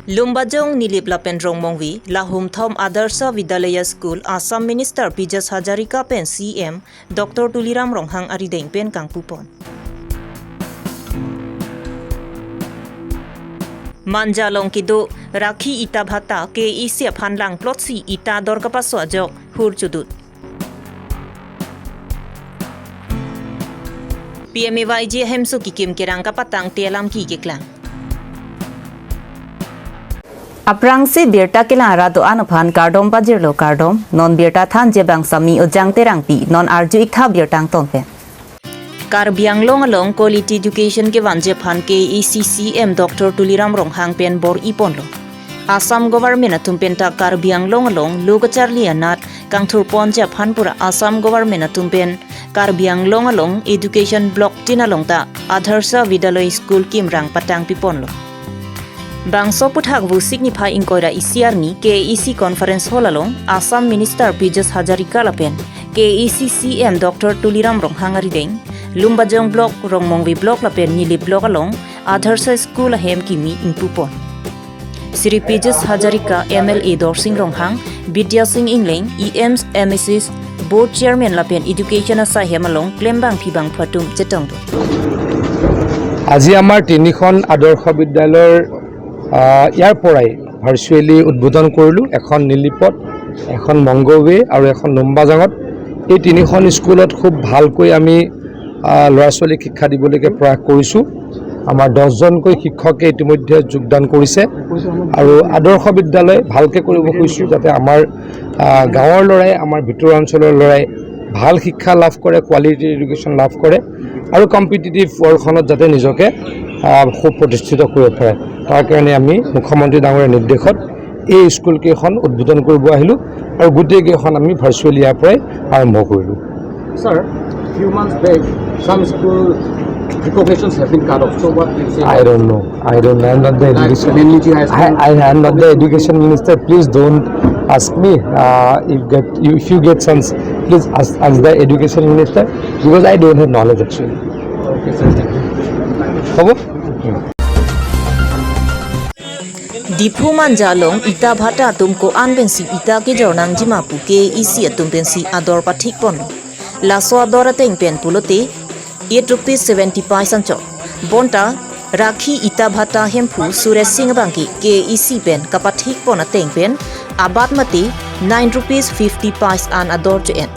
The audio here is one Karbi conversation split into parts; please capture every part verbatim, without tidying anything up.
Lumbajong, Nilip lapen Rongmongve, lahumthom Adarsha Vidyalaya School, Assam Minister Pijush Hazarika pen C M Doctor Tuliram Ronghang arideng pen kangpupon. Manja along kedo Rakhi Ita Bhata K A A C aphan langplotsi ita ador kapaso ajok hur chodut. P M A Y G ahemso kekim kerang kapatangte alam keklang. Aphrangsi birta kelang arat do-an aphan kardom pajirlo kardom, non birta thanji abang Sami Ojang Terangpi, non arju-ik tha birta angton pen. Karbi Anglong along quality education kevanji aphan K A A C C M Doctor Tuliram Ronghang pen bor-iponlo. Assam government atum penta Karbi Anglong along lo kacharli anat kangthurponji aphan pura Assam government atum pen Karbi Anglong along education block tin along ta Adarsha Vidyalaya School kimrang patangpiponlo. Bangso aphuthak Vosik niphai ingkoi ra isi arni K A A C conference hall along Assam Minister Pijush Hazarika lapen K A A C C M Doctor Tuliram Ronghang arideng, Lumbajong Block, Rongmongve Block lapen Nilip Block along Adarsha School ahem kimi ingpupon. Shri Pijush Hazarika, M L A Dorsing Ronghang, Bidya Sing Engleng, E Ms, M Ss, Board Chairman lapen Education asai hem along klembangpi bangphu atum chetongdun. আজি আমাৰ তিনিখন আদৰ্শ বিদ্যালয়ৰ, আহ, ইয়াৰ পৰাই ভাৰ্চুৱেলি উদ্বোধন কৰিলোঁ। এখন নিলিপত, এখন মংগলৱে আৰু এখন নুম্বাজাঙত। এই তিনিখন স্কুলত খুব ভালকৈ আমি, আহ, ল'ৰা ছোৱালীক শিক্ষা দিবলৈকে প্ৰয়াস কৰিছোঁ। আমাৰ দহজনকৈ শিক্ষকে ইতিমধ্যে যোগদান কৰিছে আৰু আদৰ্শ বিদ্যালয় ভালকৈ কৰিব খুজিছোঁ, যাতে আমাৰ, আহ, গাঁৱৰ ল'ৰাই, আমাৰ ভিতৰুৱা অঞ্চলৰ ল'ৰাই ভাল শিক্ষা লাভ কৰে, কোৱালিটি এডুকেশ্যন লাভ কৰে আৰু কম্পিটিটিভ ৱৰ্ল্ডখনত যাতে নিজকে, আহ, সুপ্ৰতিষ্ঠিত কৰিব পাৰে। তাৰ কাৰণে আমি মুখ্যমন্ত্ৰী ডাঙৰীয়াৰ নিৰ্দেশত এই স্কুলকেইখন উদ্বোধন কৰিব আহিলোঁ আৰু গোটেইকেইখন আমি ভাৰ্চুৱেলি ইয়াৰ পৰাই আৰম্ভ কৰিলোঁ। Sir, few months back, some school recognitions have been cut off. So what do you say? I don't know. I don't know. I'm not the education. Mainly G I school. I, I am not the education minister. Please don't ask me. Uh, if get, if you get chance, please ask, ask the education minister, because I don't have knowledge actually. Okay, sir. Thank you. হ'ব? Diphu Manja along ita bhata atum ko-an pensi ita kejor nangjima pu K A A C atum pensi ador pathikpon. Laso ador ateng pen pulote eight rupees seventy paisa anchot. Bonta Rakhi Ita Bhata Hemphu Suresh Singh abangke K A A C pen kapathikpon ateng pen abat mate nine rupees fifty paisa an ador cho-en.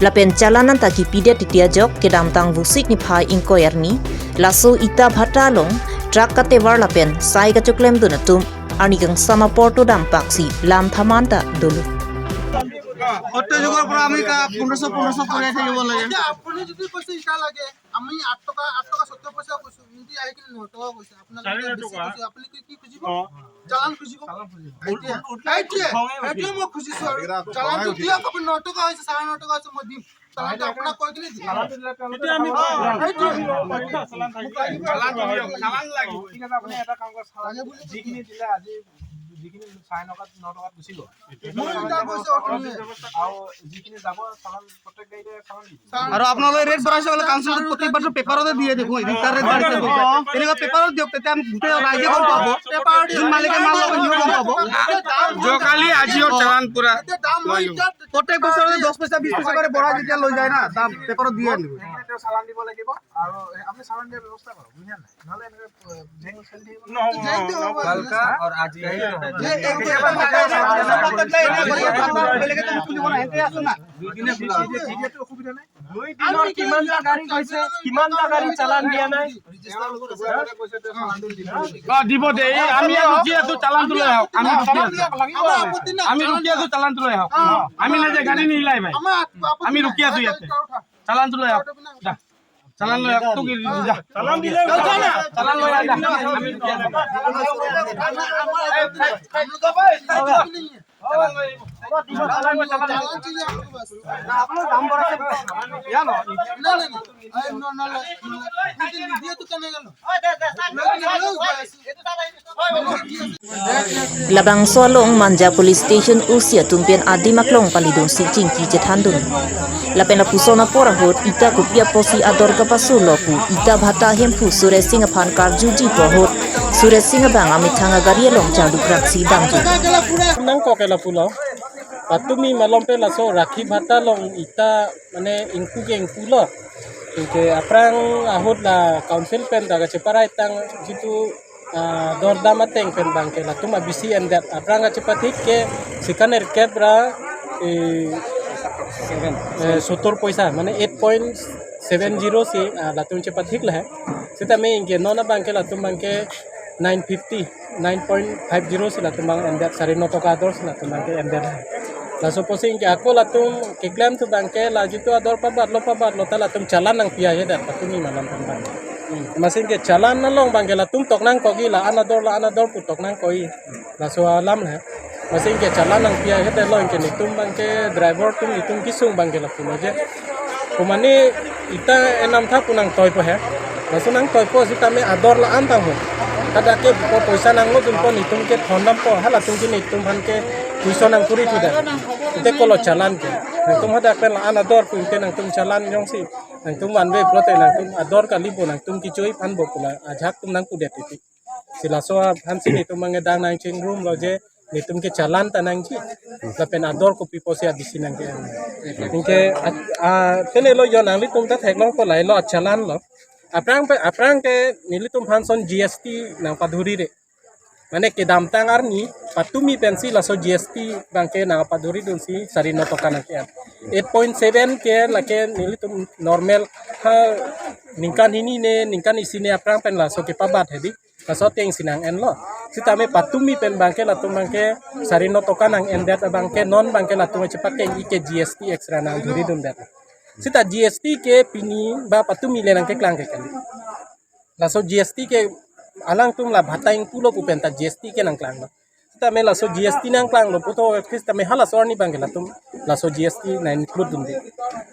Lapen chalan anta kipidet titi ajok kedamtang Vosik niphai ingkoi arni, laso ita bhata along truck katevar lapen sai kachoklemdun atum arni kangsam apor to dampaksi lam thaman ta dolo. সত্য যুগৰ পৰা আমি কা-, পোন্ধৰশ, পোন্ধৰশ কৰি থাকিব লাগে। এতিয়া আপুনি যদি কৈছে ইটা লাগে, আমি আঠ টকা, আঠ টকা সত্তৰ পইচা কৈছো, কিন্তু আহি কিনে ন টকা কৈছে। আপোনালোকে চাৰে ন বেছি টকা। কৈছে, আপুনি কি, কি খুজিব? অ। চালান খুজিব? চালান খুজিব। এতিয়া, উল-, উল-, এতিয়া, খঙে উঠিব। এতিয়া মই খুজিছো আৰু। চালানটো দিয়ক, আপুনি ন টকা হৈছে, চাৰে ন টকা হৈছে, মই দিম। চালানটো আপোনাক কৈ কিনে দিম। চালানটো দিলে তেওঁলোকে এতিয়া আমি অ, সেইটোৱে। চালান থাকিব। চালান থাকিব। চালান লাগিব। ঠিক আছে, আপুনি এটা কাম কৰক, চালান লাগে বুলি যিখিনি দিলে আজি, যিখিনি চাৰে ন টকাত, ন টকাত গুচি গ'ল। মোৰ ইটা কৈছে, আপুনি। আৰু যিখিনি যাব, চালান প্ৰত্যেক গাড়ীতে চালান দিব। আৰু আপোনালোকে ৰেট বঢ়াইছে বোলে, কাউন্সিলত প্ৰত্যেকবাৰতো পেপাৰতে দিয়ে দেখোন, ইটাৰ ৰেট বাঢ়িছে বুলি। তেনেকুৱা পেপাৰত দিয়ক, তেতিয়া আমি গোটেই ৰাইজে গম পাব। পেপাৰ দিয়ক। যোন মালিকে মাল ল'ব, সিও গম পাব। যোৱাকালি আজিও চালান পুৰা এতিয়া দাম হয়, লৈ লওঁ। এতিয়া প্ৰত্যেক বছৰে দহ পইচা, বিশ পইচা কৰি বঢ়াই যেতিয়া লৈ যায় না, দাম পেপাৰত দিয়ে আনিব। তেওঁ চালান দিব লাগিব। আৰু আপুনি চালান দিয়া ব্যৱস্থা কৰক, বুজিলে নাই? নহ'লে এনেকে, এ, জেং চলি থাকিব। নহ'ব, জেংটো নহ'ব। কাল কা আৰু আজি কা হি কা হে। দুই দিনৰ কিমানটা গাড়ী গৈছে, কিমানটা গাড়ী চালান দিয়া নাই? অ, দিব দে। এই আমি ৰখি আছো, চালানটো লৈ আহক। আমি ৰখি আছো। আমি ৰখি আছো, চালানটো লৈ আহক। আমি নাযায়, গাড়ী নিলাই ভাই। আমি ৰখি আছো ইয়াতে। চালানটো লৈ আহক। যা। চালান লৈ আহক। তোক এৰি দিছো, যা। চালান দিলে চালান লৈ আহ, যা। আমি ৰখি আছো। Labangso along Manja Police Station O C atum pen adim aklong palidun si chingki chethandun. Lapen lapuson apor ahut ita kopi apotsi ador kapasulo pu ita bhata hemphu Suresh Singh aphan karjuji pu ahut Suresh Singh abang amethang agari along changdukraksi bangji. Nangkok ke lapulo. Patumi malom pen laso rakhi bhata along ita mane ingpu ke ingpulo. Anke aphrang ahut la council pen ta kacheparai tang jitu, ah, dordam ateng pen abangke latum abisi endet. Aphrang kachepathik ke sikaner kep ra, eh, eh, sottor poisa, mane eight point seven zero si, ah, latum chepathik lahai. Sitame anke non abangke latum abangke nine fifty, nine point five zero si latum abang endet, sari no toka ador si latum abangke endet. Laso apotsi anke ako latum keklem thu abangke la jitu ador pabatlo pabatlo ta latum challan nangpi ahedet patumi malom pen abang. Hmm. Amatsi anke challan along abangke latum tok nangkokji, la-an ador la-an ador pu tok nangkokji. Laso alam he. Amatsi anke challan nangpi ahedet lo, anke netum abangke driver atum netum kesung abangke lapulo je. Komane ita enam tha pu nangtoipo he. Laso nangtoipo sitame ador la-an tang ho. Kada ke po poisa nanglodunpo, netum ke thondampo, halatum ke netum aphan ke puson nangkuri thudet. Ante kolo challan ke. Netum hadak pen la-an ador pu ante nangtum challan jongsi nangtum vanve pulote nangtum ador kalipo, nangtum kechoi aphan bo pu la ajahak atum nangpudet titi. Si laso aphansi netum abangke dang nangchingrumlo je netum ke challan ta nangji. Lapen ador kopi pusi abisi nangke. Anke a, a, tenelo yo nanglitum ta theklongpo, lahelo challan lo. Aphrang pen, aphrang ke nelitum aphan ason G S T nangpadhurire. Mane kedamtang arni patumi pensi laso G S T abangke nangpadhuridunsi sari no toka nangke-en. Eight point seven ke lake nelitum normal ha ningkan hini ne, ningkan isi ne aphrang pen laso kepabat hedi. Laso atengsi nang-enlo. Sitame patumi pen abangke latum abangke sari no toka nang-endet abangke non abangke latum chepakeng-i ke G S T extra nangdhuridundet. Sita G S T ke pini ba patumi le nangkeklang ke kali. Laso G S T ke alangtum la bhata ingpulo pu penta G S T ke nangklanglo. Sitame laso G S T nangklanglo pu tho, sitame halaso arni abangke latum laso G S T nang-include dunde.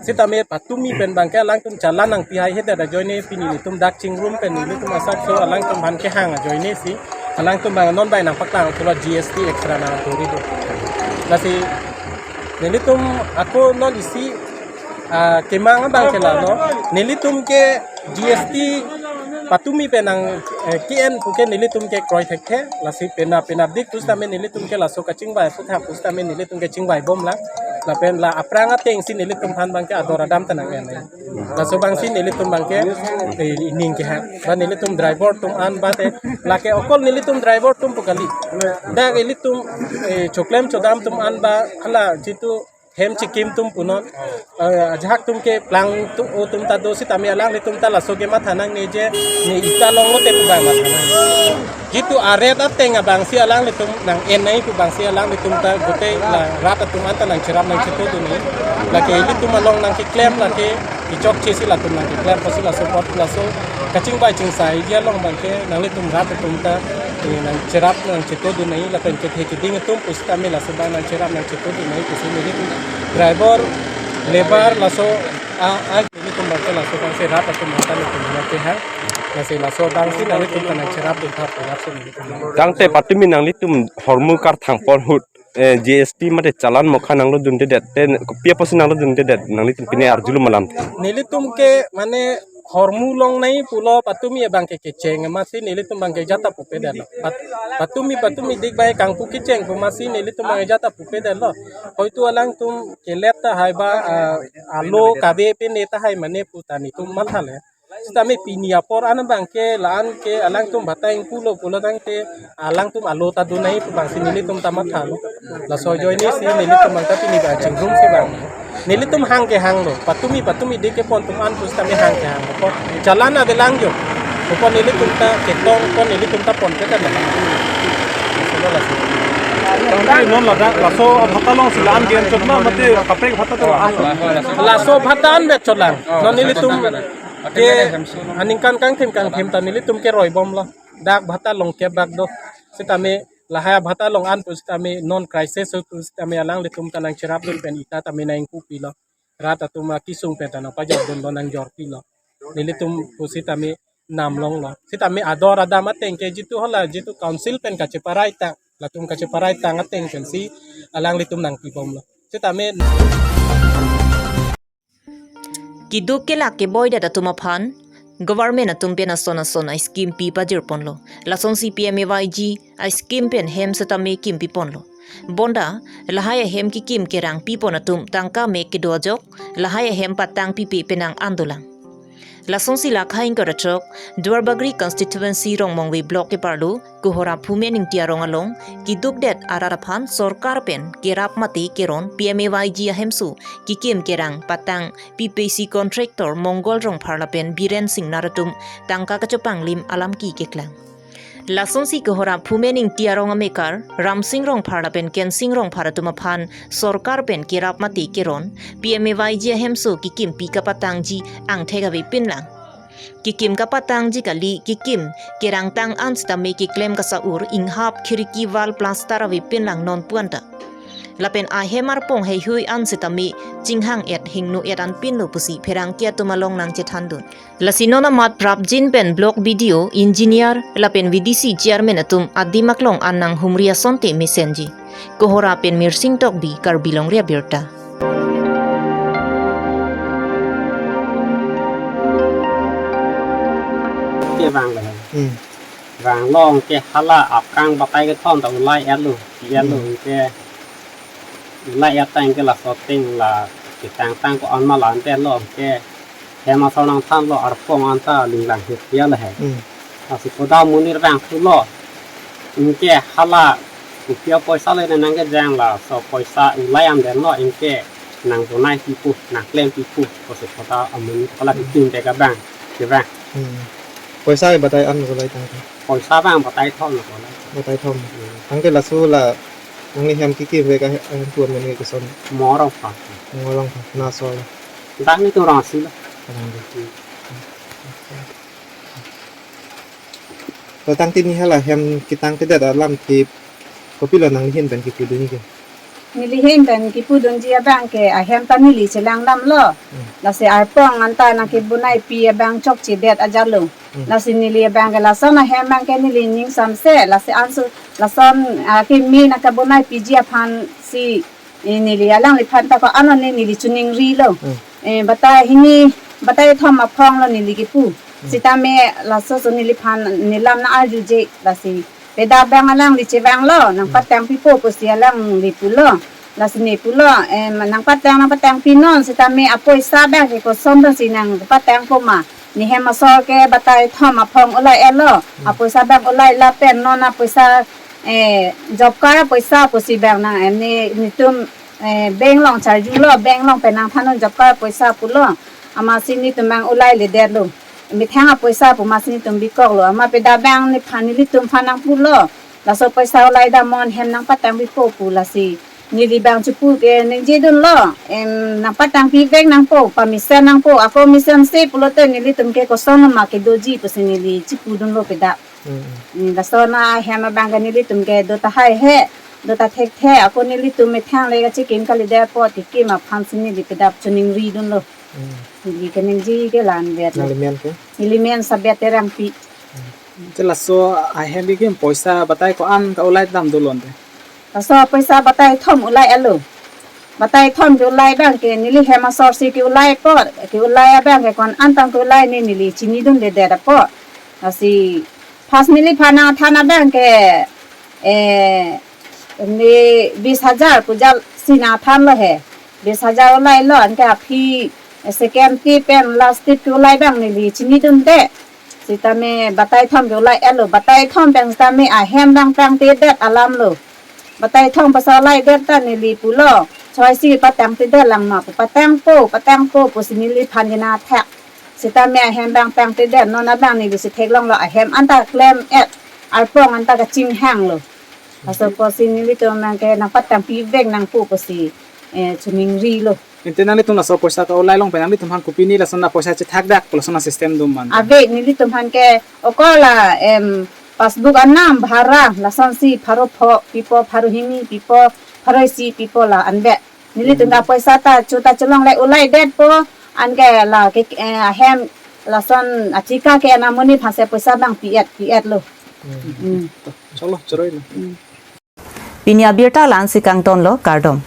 Sitame patumi pen abangke alangtum challan nangpi haihedet ajoine pini netum dak chingrum pen netum asapso alangtum aphan kehang ajoine si alangtum abang non bai nangpaklang pulo G S T extra nangdhuridun. Lasi nelitum ako non isi, ah, kemang abangke lalo. Nelitum ke G S T patumi pen nang, eh, ke-en puke nelitum ke kroi thekthe, lasi pena pena dik pusitame nelitum ke laso kachingvai putha pusitame nelitum ke chingvaibomlang. Lapen la aphrang atengsi nelitum aphan abangke ador adam ta nang-en. Laso abangsi nelitum abangke, eh, ning kehang. Ba nelitum driver atum an ba te, lake okol nelitum driver atum pu kali. Dak ilitum, eh, choklem chodam atum an ba hala jitu hem chikim atum punon, eh, ajahak atum keplang atum ta do sitame alanglitum ta laso kematha nangne je ne ita longlote pu abang matha nang. Jitu aret ateng abangsi alanglitum nang-en nai pu abangsi alanglitum ta gotei la rat atum an ta nangcherap nangchetodun nai. Lake ilitum along nangkeklem lake kechokche si latum nangkeklem pusi laso apot laso kachingvai chingsai ji along abangke nanglitum rat atum ta, eh, nangcherap nangchetodun nai lapen kethe keding atum pusitame laso abang nangcherap nangchetodun nai pusi nelitum driver, labour laso a, a, nelitum abangke laso abangsi rat atum an ta nelitum nangkehang. Lasi laso abangsi nanglitum ta nangcherapdun tha pu laso nelitum. Tangte patumi nanglitum hormu karthang pon ahut, eh, G S T mate challan mokha nanglodundedet, te kopi apotsi nanglodundedet, nanglitum pine arjulo malam. Nelitum ke mane hormu longnai pulo patumi abangke kecheng amatsi nelitum abangke jata pupedetlo. Pat-, patumi patumi dik bai kangpu kecheng pu amatsi nelitum abangke jata pupedetlo. Hoitu alangtum kelet tahai ba, ah, alo kabe pine tahai mane pu ta netum mathale. Sitame pini apor an abangke la-an ke alangtum bhata ingpulo pulo tangte alangtum alo ta donai pu abangsi nelitum ta mathalo. Laso ajoine si nelitum abangta pini abang chingrum si abang. Nelitum hang kehanglo. Patumi patumi dik kepon atum an pusitame hang kehanglo. Ko challan avelang jo. Ko nelitum ta ketong ko nelitum ta ponpe kan. Tangte non ladak laso bhata alongsi la-an ke-en chot ma mate kaprek bhata ta la-an? Laso bhata anvet chotlang. Non nelitum ke aningkan kangthim kangthim ta nelitum keroibomlo. Dak bhata along kebak do. Sitame lahai bhata along an pusitame non crisis pusitame alanglitum ta nangcherapdun pen ita tame nang-ingpupilo. Rat atum akesung pen ta nangpajordunlo nangjorpilo. Nelitum pusitame namlonglo. Sitame ador adam ateng ke jitu hala jitu council pen kacheparai tang, latum kacheparai tang ateng pensi alanglitum nangpibomlo. Sitame keduk kelak keboidet atum aphan Government atum pen ason ason a-scheme pi pajirponlo. Lasonsi P M A Y G a-scheme pen hem setame kimpiponlo. Bonta, lahai ahem kekim kerang pipon atum tangka mek kedo ajok, lahai ahem patang pipe penang an dolang. Lasonsi la khaing karatrok, Duarbagori constituency Rongmongve block keparlo, Kohora Phumen Ingti arong along, kidukdet arat aphan sorkar pen kerap mate keron P M A Y G ahemso kekim kerang patang pipesi contractor Mongol Rongphar lapen Biren Singnar atum tangka kachopanglim alam ki keklang. Lasonsi Kohora Phumen Ingti arong amekar, Ramsing Rongphar lapen Kensing Rongphar atum aphan sorkar pen kerap mate keron, P M A Y G ahemso kekimpi kapatangji angthek avepinlang. Kekim kapatangji kali, kekim kerangtang an setame keklem kasa-ur inghap khirki wall plaster avepinlang non puanta. Lapen ahem arpong heihui an setame chinghang-et hingno-et anpinlo pusi pherangke atum along nangchethandun. Lasi non amat prapjin pen block B D O, engineer lapen V D C chairman atum adim aklong an nanghumri asonte mesenji. Kohora pen Mirsing Tokbi, Karbi Longri Abirta. Kevang le. Hmm. Vang long ke hala apkang batai kethom ta ulai-etlo, pi-etlo, hmm, ke ulai-et tang ke laso ting la ketangtang ko-an ma la ante lo ke hem asor nangthanlo, arpong anta linglang hit ya le he. Hmm. Lasi koda amonit vang thulo. Anke hala kopi apoisa le nangkejang, laso poisa ulai am denlo, anke nangbonai pipo, nangklem pipo, pusi koda amonit hala, hmm, kekim ke abang kevang. Hmm. Poisa ke batai an ko laitang ke? Poisa abang batai thom ko lai. Batai thom. Hmm. Anke laso la nangli hem kekim ke ka, ahem pu amen ke koson? Mongol Rongphar. Mongol Rongphar. Laso la? Dak nelitum Rongsi la. Rongsi. Hmm. To tangte neli hala hem ketangtedet alam ke kopilo nangli ahin pen kipudunji ke? Neli ahin pen kipudunji abang ke ahem ta neli chelang damlo. Hmm. Lasi arpong anta nangkebonai pi abang chokchedet ajatlo. Hmm. Lasi neli abang ke lason ahem abang ke neli ning samse, lasi anso lason, ah, kimi nangkebonai piji aphansi, eh, neli alangliphan ta ko-an ne neli choningrilo. Hmm. Eh, batai hini, batai thom aphong lo neli kipu. Hmm. Sitame laso so neliphan nelam nang-arjuje, lasi pedap abang alangli chevanglo, nang, hmm, patang pipo pusi alangli pulo. Lasi ne pulo, em, nangpatang, nangpatang pinon, sitame apoisa abang ke koson pensi nangpatangpo ma. Ne hem asor ke batai thom aphong ulai-etlo. Hmm. Apoisa abang ulai lapen non apoisa, eh, job card apoisa pusi abang nang, em, ne, netum, eh, bank along charjulo, bank along pen nangthannon job card apoisa pulo. Amatsi netum abang ulaile detlo. Methang apoisa pu amatsi netum bikoklo. Amat pedap abang nephan nelitum aphan nangpulo. Laso poisa ulai dam, non hem nangpatang pipo pu, lasi neli abang chepu ke ningjedunlo, em, nangpatang pivek nangpo, pamesen nangpo, ako mesense pulote nelitum ke koson ma kedoji pusi neli chepudunlo pedap. Hmm. Hmm, lason ahem abang ke nelitum ke do tahai he, do ta thekthe, ako nelitum methang le kachekim kalidet apot kekim aphansi neli pedap choningridunlo. Hmm. Neli keningje ke la-an vet lo. Nangli men ke? Neli men Sabet Terangpi. Hmm. Te laso ahem kekim poisa batai ko-an ka-ulai dam dolo ante? Laso poisa batai thom ulai-etlo. Batai thom ke-ulai abang ke neli hem asor si ke-ulai apot, ke-ulai abang ke ko-an antang ke-ulai ne neli chinidundedet apot. Lasi first neliphan nangthan abang ke, eh, ne bis hajar pu jal si nangthanlo he. Bis hajar ulailo, anke aphi, eh, second tip pen last tip ke-ulai abang neli chinidunde. Sitame batai thom ke-ulai-etlo, batai thom pen sitame ahem abang tangtedet alamlo. Batai thom poisa ulaidet ta neli pulo, choi si patangtedet lang ma pu, patangpo, patangpo pusi neliphan kena thak. Sitame ahem abang tangtedet, non abang neli si theklonglo, ahem anta klem-et, arpong anta kachinghanglo. Laso apotsi nelitum abang ke nangpatang pivek nangpo pusi, eh, choningrilo. Ante nanglitum laso poisa ka-ulai along pen nanglitum aphan kopine lason apoisa chethakdak, lason asystem dun ma? Ave, nelitum aphan ke okola, em, passbook anam bhara, lasonsi pharo pho pipo, pharo hini pipo, pharo isi pipo la-an ave. Nelitum, hmm, apoisa ta cho ta cholongle ulaidetpo, anke la ke, eh, ahem lason achika ke-en amonit aphansi poisa abang pi-et, pi-etlo. Hmm. Hmm. To, cholo, choroilo. Hmm. Pini abirta la-ansi kangtonlo, kardom.